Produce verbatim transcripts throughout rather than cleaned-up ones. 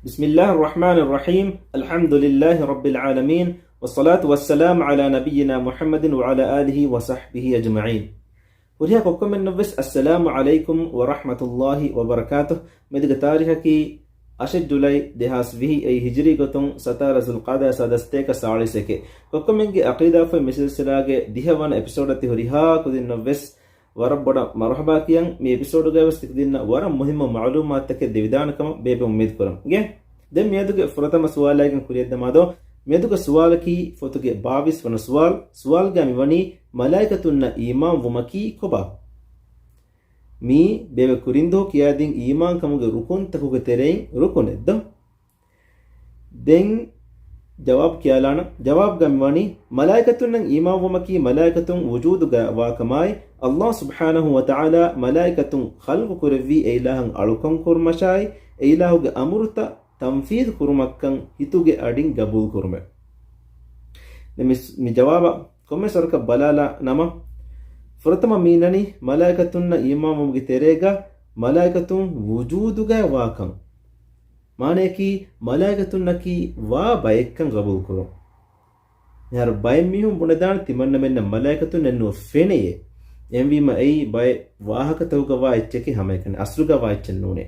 بسم الله الرحمن الرحيم. الحمد لله رب العالمين. والصلاة والسلام على نبينا محمد وعلى آله وصحبه أجمعين. ހުރިހާ ކޮއްކޮމެންނަށްވެސް އައްސަލާމު ޢަލައިކުމް ވަރަޙްމަތުﷲި ވަބަރަކާތުހު. މިއަދުގެ ތާރީޚަކީ އަށެއް ޖުލައި ދެހާސް ވިހި، އެއީ ހިޖުރީ ގޮތުން ސަތާރަ ޒުލްޤަޢިދާ ސާދަ ސަތޭކަ ސާޅީސް އެކެއް. ކޮއްކޮމެންގެ ޢަޤީދާ ފޮތް މި ސިލްސިލާގެ ދިހަ ވަނަ އެޕިސޯޑަށް ތި ހުރިހާ ކުދިންނަށްވެސް ވަރަށް ބޮޑަށް މަރުޙަބާ ކިޔަން. މި އެޕިސޯޑުގައިވެސް ތިކުދިންނަށް ވަރަށް މުހިއްމު މަޢުލޫމާތުތަކެއް ދެވިދާނެ ކަމަށް ބޭބެ އުއްމީދު ކުރަން. އިނގޭ؟ ދެން މިއަދުގެ ފުރަތަމަ ސުވާލާއިގެން ކުރިއަށްދަމާދޯ. މިއަދުގެ ސުވާލަކީ ފޮތުގެ ބާވީސް ވަނަ ސުވާލު. ސުވާލުގައި މިވަނީ، މަލާއިކަތުންނަށް އީމާން ވުމަކީ ކޮބާ؟ މީ ބޭބެ ކުރިންދުވަހު ކިޔާދިން އީމާންކަމުގެ ރުކުންތަކުގެ ތެރެއިން ރުކުނެއް ދޯ؟ ދެން ޖަވާބު ކިޔާލާނަން. ޖަވާބުގަ މިވަނީ، މަލާއިކަތުންނަށް އީމާންވުމަކީ މަލާއިކަތުން ވުޖޫދުގަ ވާކަމާއި، ﷲ ސުބްޙާނަހޫ ވަތަޢާލާ މަލާއިކަތުން ޚަލްޤު ކުރެއްވީ އެއިލާހަށް އަޅުކަން ކުރުމަށާއި، އެއިލާހުގެ އަމުރުތައް ތަންފީޛު ކުރުމަށްކަން ހިތުގެ އަޑިން ގަބޫލު ކުރުމެވެ. ދެން މި، މި ޖަވާބަށް ކޮންމެސް ވަރަކަށް ބަލާލާ ނަމަ، ފުރަތަމަ މި އިންނަނީ މަލާއިކަތުންނަށް އީމާންވުމުގެ ތެރޭގަ މަލާއިކަތުން ވުޖޫދުގައި ވާކަން. މާނަޔަކީ، މަލާއިކަތުންނަކީ ވާ ބައެއްކަން ގަބޫލުކުރުން. މިހާރު ބައެއް މީހުން ބުނެދާނެ ތިމަންނަމެންނަށް މަލާއިކަތުންނެއް ނުފެނެޔޭ. އެހެންވީމަ އެއީ ބައެއް ވާހަކަތަކުގަ ވާ އެއްޗެކޭ، ހަމައެކަނި އަސްލުގަ ވާ އެއްޗެއް ނޫނޭ.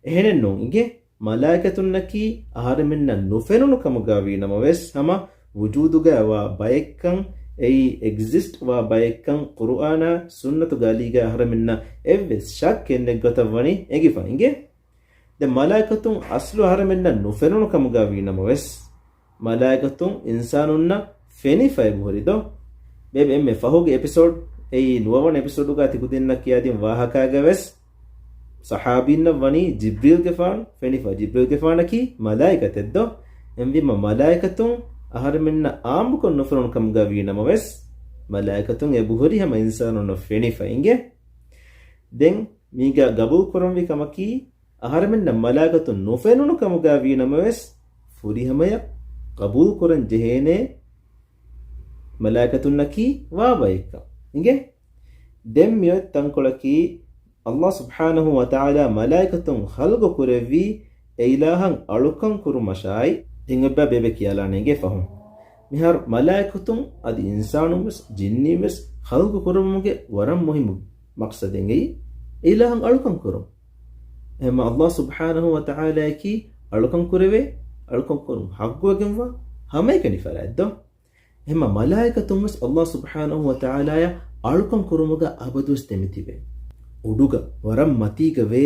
އެހެނެއް ނޫން. އިނގޭ؟ މަލާއިކަތުންނަކީ އަހަރެމެންނަށް ނުފެނުނު ކަމުގަ ވީނަމަވެސް، ހަމަ ވުޖޫދުގަ ވާ ބައެއްކަން، އެއީ އެގްޒިސްޓް ވާ ބައެއްކަން، ޤުރުއާނާ ސުންނަތުގެ އަލީގަ އަހަރެމެންނަށް އެއްވެސް ޝައްކެއް ނެތް ގޮތަށް ވަނީ އެނގިފަ. އިނގޭ؟ ދެން މަލާއިކަތުން އަސްލު އަހަރެމެންނަށް ނުފެނުނު ކަމުގަ ވީނަމަވެސް، މަލާއިކަތުން އިންސާނުންނަށް ފެނިފަ އެބަހުރި ދޯ؟ ބޭބެ އެންމެ ފަހުގެ އެޕިސޯޑް، އެއީ ނުވަވަނަ އެޕިސޯޑުގަ ތިކުދިންނަށް ކިޔާދިން ވާހަކާގަވެސް ޞަޙާބީންނަށް ވަނީ ޖިބްރީލްގެފާނު ފެނިފަ. ޖިބްރީލްގެފާނަކީ މަލާއިކަތެއް ދޯ؟ އެހެންވީމަ މަލާއިކަތުން އަހަރެމެންނަށް އާއްމުކޮށް ނުފެނުނު ކަމުގަ ވީނަމަވެސް، މަލާއިކަތުން އެބަހުރި ހަމަ އިންސާނުންނަށް ފެނިފަ. އިނގޭ؟ ދެން މީގަ ގަބޫލު ކުރަންވީ ކަމަކީ، އަހަރެމެންނަށް މަލާއިކަތުން ނުފެނުނު ކަމުގަ ވީނަމަވެސް، ފުރިހަމަޔަށް ޤަބޫލު ކުރަން ޖެހޭނޭ މަލާއިކަތުންނަކީ ވާ ބައެއްކަން. އިނގޭ؟ ދެން މިއޮތް ތަންކޮޅަކީ، ﷲ ސުބްޙާނަހޫ ވަތަޢާލާ މަލާއިކަތުން ޚަލްޤު ކުރެއްވީ އެއިލާހަށް އަޅުކަން ކުރުމަށާއި. ދެން އެއްބަ ބޭބެ ކިޔާލާނެ އިނގޭ ފަހުން. މިހާރު މަލާއިކަތުން އަދި އިންސާނުން ވެސް ޖިންނީން ވެސް ޚަލްޤު ކުރެއްވުމުގެ ވަރަށް މުހިއްމު މަޤްޞަދެއް އެއީ އެއިލާހަށް އަޅުކަން ކުރުން. އެހެންމަ ﷲ ސުބްޙާނަހޫ ވަތަޢާލާއަކީ އަޅުކަން ކުރެވޭ، އަޅުކަން ކުރުން ޙައްޤުވެގެންވާ ހަމައެކަނި ފަރާތް ދޯ؟ އެހެންމަ މަލާއިކަތުން ވެސް ﷲ ސުބްޙާނަހޫ ވަތަޢާލާއަށް އަޅުކަން ކުރުމުގަ އަބަދުވެސް ދެމިތިބޭ. އުޑުގަ ވަރަށް މަތީގަ ވޭ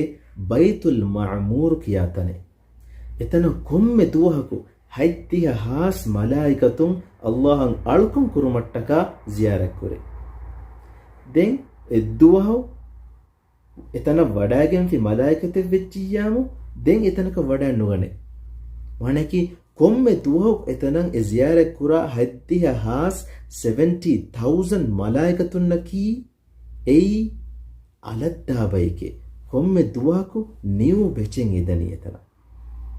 ބައިތުލް މަޢުމޫރު ކިޔާ ތަނެއް. އެތަނަށް ކޮންމެ ދުވަހަކު ހަތްދިހަ ހާސް މަލާއިކަތުން ﷲ އަށް އަޅުކަން ކުރުމަށްޓަކާ ޒިޔާރަތްކުރޭ. ދެން އެއްދުވަހު އެތަނަށް ވަޑައިގެންފި މަލާއިކަތެއް ވެއްޖިއްޔާމު، ދެން އެތަނަކަށް ވަޑައެއް ނުގަނޭ. މާނައަކީ، ކޮންމެ ދުވަހަކު އެތަނަށް އެ ޒިޔާރަތް ކުރާ ހަތްދިހަ ހާސް، ސެވެންޓީ ތައުޒަންޑް މަލާއިކަތުންނަކީ އެއީ އަލަށްދާ ބައެކޭ. ކޮންމެ ދުވަހަކު ނިއު ބެޗެއް އެދަނީ އެތަނަށް.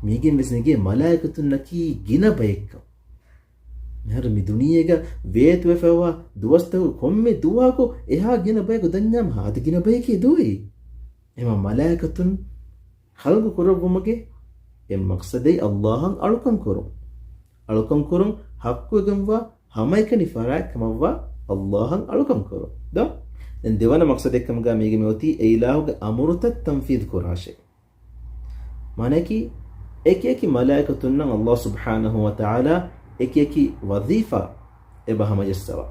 މީގެން ވެސް ނެގޭ މަލާއިކަތުންނަކީ ގިނަ ބައެއްކަން. މިހާރު މި ދުނިޔޭގަ ވޭތުވެފައިވާ ދުވަސްތަކު ކޮންމެ ދުވަހަކު އެހާ ގިނަ ބަޔަކު ދަންޏާމަ ހާދަ ގިނަ ބަޔެކޭ ދޯއީ. އެމަ މަލާއިކަތުން ޚަލްޤު ކުރެއްވުމުގެ އެއް މަޤްޞަދެއް ﷲ އަށް އަޅުކަން ކުރުން. އަޅުކަން ކުރުން ޙައްޤުވެގެންވާ ހަމައެކަނި ފަރާތް ކަމަށްވާ ﷲ އަށް އަޅުކަން ކުރުން. ދޯ؟ ދެން ދެވަނަ މަޤްޞަދެއް ކަމުގަ މީގެ މިއޮތީ އެއިލާހުގެ އަމުރުތައް ތަންފީޛު ކުރާށޭ. މާނައަކީ، އެކިއެކި މަލާއިކަތުންނަށް ﷲ ސުބްޙާނަހޫ ވަތަޢާލާ އެކިއެކި ވަޒީފާ އެބަ ހަމަޖައްސަވާ.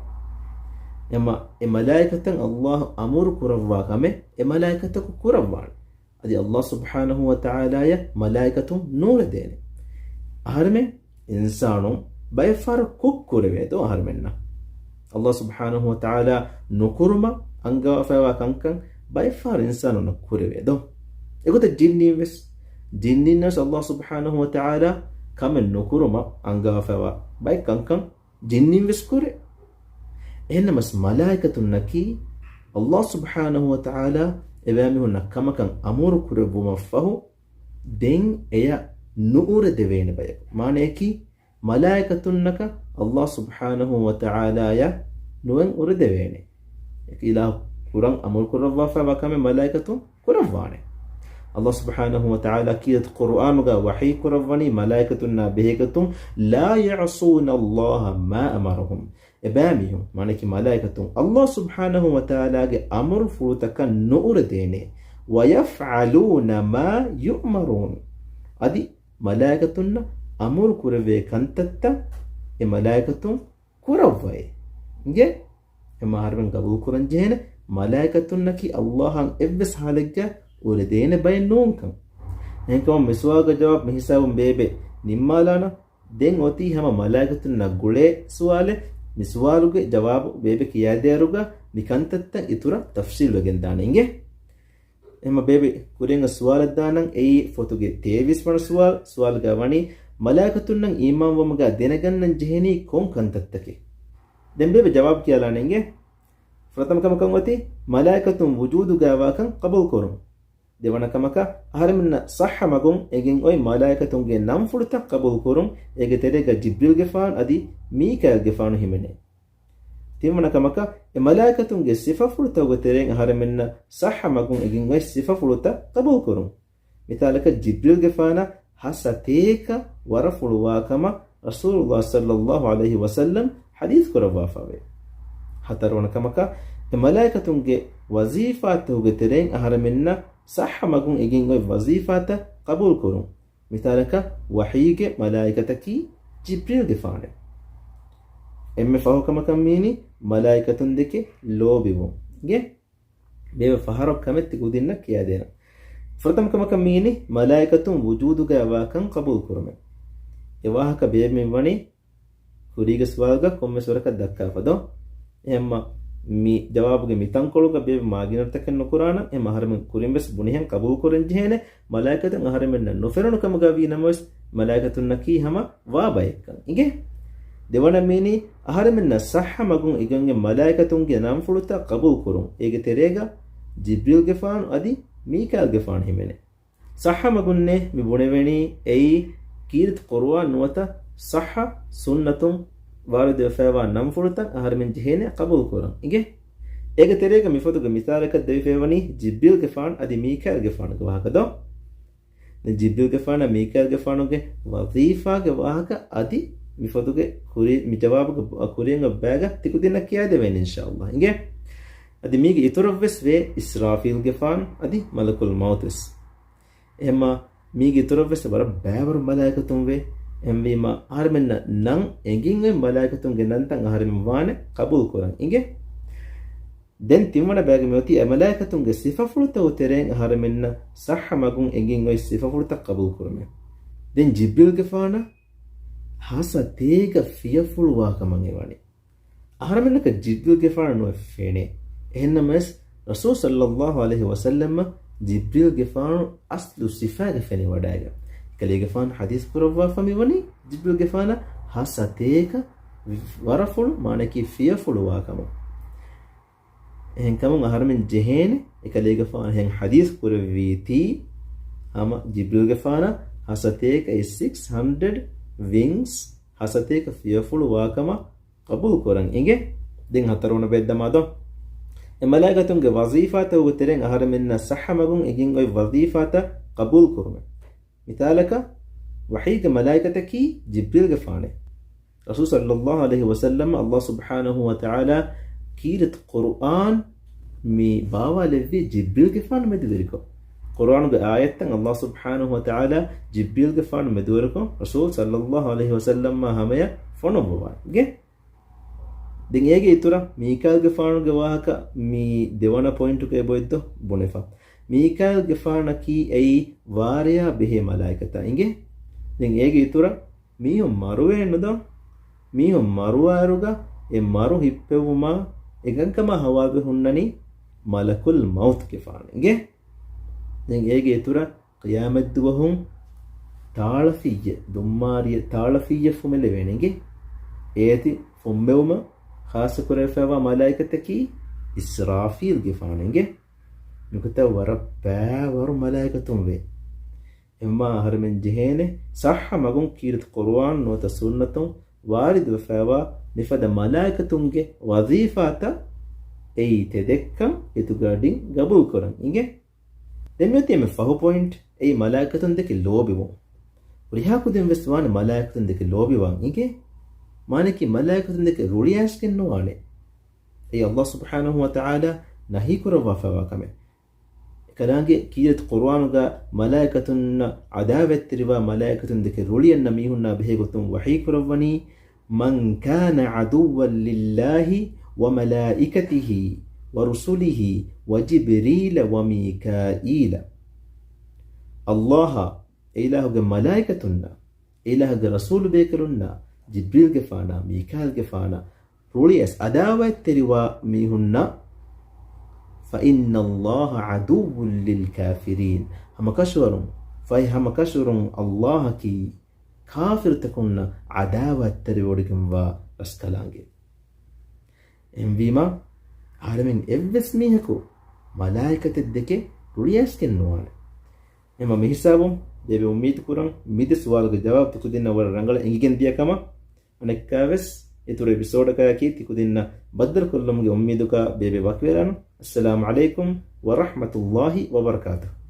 އެމަ، އެ މަލާއިކަތަށް ﷲ އަމުރު ކުރައްވާ ކަމެއް އެ މަލާއިކަތަކު ކުރައްވާނެ. އަދި ﷲ ސުބްޙާނަހޫ ވަތަޢާލާޔަށް މަލާއިކަތުން ނޫޅެދޭނެ. އަހަރެމެން އިންސާނުން ބައެއްފަހަރު ކުށް ކުރެވޭ ދޯ އަހަރެމެންނަށް؟ ﷲ ސުބްޙާނަހޫ ވަތަޢާލާ ނުކުރުމަށް އަންގަވާފައިވާ ކަންކަން ބައެއްފަހަރު އިންސާނުންނަށް ކުރެވޭ ދޯ؟ އެގޮތަށް ޖިންނީން ވެސް، ޖިންނީންނަށް ވެސް ﷲ ސުބްޙާނަހޫ ވަތަޢާލާ ކަމެއް ނުކުރުމަށް އަންގަވާފައިވާ ބައެއް ކަންކަން ޖިންނީން ވެސް ކުރޭ. އެހެންނަމަސް މަލާއިކަތުންނަކީ ﷲ ސުބްޙާނަހޫ ވަތަޢާލާ އެބައިމީހުންނަށް ކަމަކަށް އަމުރު ކުރެއްވުމަށްފަހު، ދެން އެޔަށް ނުއުރެދެވޭނެ ބަޔަކު. މާނައަކީ، މަލާއިކަތުންނަކަށް ﷲ ސުބްޙާނަހޫ ވަތަޢާލާޔަށް ނުއެން އުރެދެވޭނެ. އެކި އިލާހު ކުރަން އަމުރު ކުރައްވާފައިވާ ކަމެއް މަލާއިކަތުން ކުރައްވާނެ. އަﷲ ސުބްޙާނަހޫ ވަތަޢާލާ ކީރިތި ޤުރުއާނުގަ ވަޙީ ކުރައްވަނީ މަލާއިކަތުންނާ ބެހޭގޮތުން، "لا يعصون الله ما أمرهم." އެބައިމީހުން، މާނައަކީ މަލާއިކަތުން، އަﷲ ސުބްޙާނަހޫ ވަތަޢާލާގެ އަމުރުފުޅުތަކަށް ނުއުރެދޭނެ. "ويفعلون ما يؤمرون." އަދި މަލާއިކަތުންނަށް އަމުރު ކުރެވޭ ކަންތައްތައް އެ މަލާއިކަތުން ކުރައްވައޭ. އިނގޭ؟ އެމަ އަހަރެމެން ގަބޫލު ކުރަން ޖެހޭނެ، މަލާއިކަތުންނަކީ އަﷲއަށް އެއްވެސް ހާލެއްގަ އުރެދޭނެ ބައެއް ނޫންކަން. އެހެންކަމުން މި ސުވާލުގެ ޖަވާބު މި ހިސާބުން ބޭބެ ނިންމާލާނަން. ދެން އޮތީ ހަމަ މަލާއިކަތުންނަށް ގުޅޭ ސުވާލެއް. މި ސުވާލުގެ ޖަވާބު ބޭބެ ކިޔާދޭއިރުގަ މި ކަންތައްތައް އިތުރަށް ތަފްޞީލްވެގެން ދާނެ އިނގޭ. އެހެމަ ބޭބެ ކުރިއަށް ސުވާލަށް ދާނަން. އެއީ ފޮތުގެ ތޭވީސް ވަނަ ސުވާލު. ސުވާލުގަ ވަނީ، މަލާއިކަތުންނަށް އީމާންވުމުގަ ދެނެގަންނަން ޖެހެނީ ކޮން ކަންތައްތަކެއް؟ ދެން ބޭބެ ޖަވާބު ކިޔާލާނެ އިނގޭ. ފުރަތަމަ ކަމަކަށް އޮތީ މަލާއިކަތުން ވުޖޫދުގައިވާކަން ޤަބޫލުކުރުން. ދެވަނަ ކަމަކަށް، އަހަރެމެންނަށް ޞައްޙަ މަގުން އެނގެން އޮތް މަލާއިކަތުންގެ ނަންފުޅުތައް ޤަބޫލުކުރުން، އޭގެ ތެރޭގަ ޖިބްރީލްގެފާނު އަދި މީކާއިލްގެފާނު ހިމެނޭ. ތިންވަނަ ކަމަކަށް، އެ މަލާއިކަތުންގެ ސިފަފުޅުތަކުގެ ތެރެއިން އަހަރެމެންނަށް ޞައްޙަ މަގުން އެނގެން އޮތް ސިފަފުޅުތައް ޤަބޫލުކުރުން. މިސާލަކަށް، ޖިބްރީލްގެފާނަށް ހަސަތޭކަ ވަރަފުޅުވާ ކަމަށް ރަސޫލުﷲ ޞައްލަﷲ ޢަލައިހި ވަސައްލަމް ޙަދީޘް ކުރައްވާފަވޭ. ހަތަރުވަނަ ކަމަކަށް، އެ މަލާއިކަތުންގެ ވަޒީފާތަކުގެ ތެރެއިން އަހަރެމެންނަށް ޞައްޙަ މަގުން އެނގެން އޮތް ވަޒީފާތައް ޤަބޫލުކުރުން. މިސާލަކަށް، ވަޙީގެ މަލާއިކަތަކީ ޖިބްރީލްގެފާނެއް. އެންމެ ފަހު ކަމަކަށް މީނީ، މަލާއިކަތުން ދެކެ ލޯބިވުން. އިނގޭ؟ ބޭބެ ފަހަރަކު ކަމެއް ތި ކުދިންނަށް ކިޔާދޭނަން. ފުރަތަމަ ކަމަކަށް މީނީ، މަލާއިކަތުން ވުޖޫދުގައިވާކަން ޤަބޫލުކުރުމެއް. އެ ވާހަކަ ބޭބެ މި ވަނީ ކުރީގެ ސުވާލުގަ ކޮންމެސް ވަރަކަށް ދައްކާފަ ދޯ؟ އެހެންމަ މި ޖަވާބުގެ މި ތަންކޮޅުގަ ބޭބެ މާގިނަ ތަކެއް ނުކުރާނަން. އެހެން އަހަރެމެން ކުރިން ވެސް ބުނިހެން ޤަބޫލުކުރަން ޖެހޭނެ. މަލާއިކަތުން އަހަރެމެންނަށް ނުފެނުނު ކަމުގަ ވީ ނަމަވެސް، މަލާއިކަތުންނަކީ ހަމަ ވާ ބައެއްކަން. އިނގޭ؟ ދެވަނަ މީނީ، އަހަރެމެންނަށް ޞައްޙަ މަގުން އެނގެން އޮތް މަލާއިކަތުންގެ ނަންފުޅުތައް ޤަބޫލުކުރުން. އޭގެ ތެރޭގަ ޖިބްރީލްގެފާނު އަދި މީކާއިލްގެފާނު ހިމެނޭ. ޞައްޙަ މަގުންނޭ މި ބުނެވެނީ، އެއީ ކީރިތި ޤުރުއާން ނުވަތަ ޞައްޙަ ސުންނަތުން ވާރިދުވެފައިވާ ނަންފުޅުތައް އަހަރެމެން ޖެހޭނެ ޤަބޫލުކުރަން. އިނގޭ؟ އޭގެ ތެރޭގަ މި ފޮތުގެ މިސާލަކަށް ދެވިފައިވަނީ ޖިބްރީލްގެފާނު އަދި މީކާއިލްގެފާނުގެ ވާހަކަ ދޯ؟ ދެން ޖިބްރީލްގެފާނާ މީކާއިލްގެފާނުގެ ވަޒީފާގެ ވާހަކަ އަދި މި ފޮތުގެ ކުރި-، މި ޖަވާބުގެ ބަ-، ކުރިއަށް އޮތް ބައިގަ ތިކުދިންނަށް ކިޔާދެވޭނެ އިންޝާﷲ. އިނގޭ؟ އަދި މީގެ އިތުރަށްވެސް ވޭ އިސްރާފީލްގެފާނު އަދި މަލަކުލް މައުތުވެސް. އެހެންމަ މީގެ އިތުރަށްވެސް ވަރަށް ބައިވަރު މަލާއިކަތުން ވޭ. އެހެންވީމަ އަހަރެމެންނަށް ނަން އެނގިން އޮތް މަލާއިކަތުންގެ ނަންތައް އަހަރެމެން ވާނެ ޤަބޫލުކުރަން. އިނގޭ؟ ދެން ތިންވަނަ ބައިގަ މިއޮތީ އެ މަލާއިކަތުންގެ ސިފަފުޅުތަކުގެ ތެރެއިން އަހަރެމެންނަށް ޞައްޙަ މަގުން އެނގިން އޮތް ސިފަފުޅުތައް ޤަބޫލުކުރުމެއް. ދެން ޖިބްރީލްގެފާނަށް ހަސަތޭކަ ފިޔަފުޅު ވާ ކަމަށް އެވަނީ. އަހަރެމެންނަކަށް ޖިބްރީލްގެފާނު ނުއެއް ފެނޭ. އެހެންނަމަވެސް، ރަސޫލު ޞައްލަﷲ ޢަލައިހި ވަސައްލަމަށް ޖިބްރީލްގެފާނު އަސްލު ސިފައިގަ ފެނިވަޑައިގެން، އެކަލޭގެފާނު ޙަދީޘް ކުރައްވާފަ މިވަނީ، ޖިބްރީލްގެފާނަށް ހަސަތޭކަ ވަރަފުޅު، މާނައަކީ ފިޔަފުޅު ވާ ކަމަށް. އެހެންކަމުން އަހަރެމެން ޖެހޭނެ، އެކަލޭގެފާނު އެހެން ޙަދީޘް ކުރެއްވީތީ، ހަމަ ޖިބްރީލްގެފާނަށް ހަސަތޭކަ، އެ ސިކްސް ހަންޑްރެޑް ވިންގްސް، ހަސަތޭކަ ފިޔަފުޅު ވާ ކަމަށް ޤަބޫލު ކުރަން އިނގޭ. ދެން ހަތަރުވަނަ ބައެއް ދަމާ ދޯ. އެ މަލާއިކަތުންގެ ވަޒީފާތަކުގެ ތެރެއިން އަހަރެމެންނަށް ޞައްޙަ މަގުން އެނގިން އޮތް ވަޒީފާތައް ޤަބޫލު ކުރުމެއް. މިސާލަކަށް، ވަޙީގެ މަލާއިކަތަކީ ޖިބްރީލްގެފާނެއް. ރަސޫލު ޞައްލަﷲ ޢަލައިހި ވަސައްލަމަށް ﷲ ސުބްޙާނަހޫ ވަތަޢާލާ ކީރިތި ޤުރުއާން މި ބާވާލެއްވީ ޖިބްރީލްގެފާނު މެދުވެރިކޮށް. ޤުރުއާނުގެ އާޔަތްތައް ﷲ ސުބްޙާނަހޫ ވަތަޢާލާ ޖިބްރީލްގެފާނު މެދުވެރިކޮށް، ރަސޫލު ޞައްލަﷲ ޢަލައިހި ވަސައްލަމާ ހަމަޔަށް ފޮނުއްވަވާ. އިނގޭ؟ ދެން އޭގެ އިތުރަށް މީކާއިލްގެފާނުގެ ވާހަކަ މި ދެވަނަ ޕޮއިންޓުގައި އެބައޮތްދޯ ބުނެފަ. މީކާއިލްގެފާނަކީ އެއީ ވާރިޔާ ބެހޭ މަލާއިކަތާ އިނގޭ. ދެން އޭގެ އިތުރަށް މީހުން މަރުވޭނެ ދޯ؟ މީހުން މަރުވާއިރުގަ އެ މަރު ހިއްޕެވުމާ އެކަންކަމާ ހަވާލުވެ ހުންނަނީ މަލަކުލް މައުތުގެފާނު އިނގޭ. ދެން އޭގެ އިތުރަށް ޤިޔާމަތްދުވަހުން ތާޅަފިއްޔެ، ދުންމާރިއެއް ތާޅަފިއްޔެއް ފުމެލެވޭނެ އިނގޭ. އޭތި ފުންމެވުމަށް ޚާއްޞަ ކުރެވިފައިވާ މަލާއިކަތަކީ އިސްރާފީލްގެފާނު އިނގޭ. ނުކުތާ ވަރަށް ބައިވަރު މަލާއިކަތުން ވޭ. އެމާ އަހަރެމެން ޖެހޭނެ ޞައްޙަ މަގުން ކީރިތި ޤުރުއާން ނުވަތަ ސުންނަތުން ވާރިދުވެފައިވާ މިފަދަ މަލާއިކަތުންގެ ވަޒީފާތައް އެއީ ތެދެއްކަން ހިތުގަޑިން ގަބޫލުކުރަން އިނގޭ. ދެން މިއޮތީ އެންމެ ފަހު ޕޮއިންޓް، އެއީ މަލާއިކަތުން ދެކެ ލޯބިވުން. ހުރިހާ ކުދިން ވެސް ވާނެ މަލާއިކަތުން ދެކެ ލޯބިވާން އިނގޭ. މާނައަކީ މަލާއިކަތުން ދެކެ ރުޅިއައިސްގެން ނުވާނެ. އެއީ ﷲ ސުބްޙާނަހޫ ވަތަޢާލާ ނަހީ ކުރައްވާފައިވާ ކަމެއް. އެކަލާނގެ ކީރިތި ޤުރުއާނުގަ މަލާއިކަތުންނަށް ޢަދާވަތްތެރިވާ މަލާއިކަތުން ދެކެ ރުޅިއަންނަ މީހުންނާ ބެހޭ ގޮތުން ވަޙީ ކުރައްވަނީ، من كان عدوا لله وملائكته ورسله وجبريل وميكائيل. ﷲ އާ، އެއިލާހުގެ މަލާއިކަތުންނާ، އެއިލާހުގެ ރަސޫލު ބޭކަލުންނާ، ޖިބްރީލްގެފާނާ، މީކާއީލްގެފާނާ ރުޅިއައިސް ޢަދާވަތްތެރިވާ މީހުންނަށް، فإن الله عدو للكافرين، ހަމަކަށަވަރުން، ފަހެ ހަމަކަށަވަރުން ﷲ އަކީ ކާފިރުތަކުންނަށް ޢަދާވަތްތެރިވެވޮޑިގެންވާ ރަސްކަލާނގެ. އެހެންވީމާ، އަހަރެމެން އެއްވެސް މީހަކު މަލާއިކަތެއް ދެކެ ރުޅިއައިސްގެން ނުވާނެ. އެމަ މިހިސާބުން ދެބެ އުއްމީދު ކުރަން މި ދެ ސުވާލުގެ ޖަވާބު ތިކުދިންނަށް ވަރަށް ރަނގަޅަށް އެނގިގެން ދިޔަ ކަމަށް. އަނެއްކާވެސް އިތުރު އެޕިސޯޑަކާއެކީ ތިކުދިންނަށް ބައްދަލުކޮށްލުމުގެ އުއްމީދުގަ ބޭބެ ވަކިވެލާނު. އައްސަލާމު ޢަލައިކުމް ވަރަޙްމަތުﷲ ވަބަރަކާތުހު.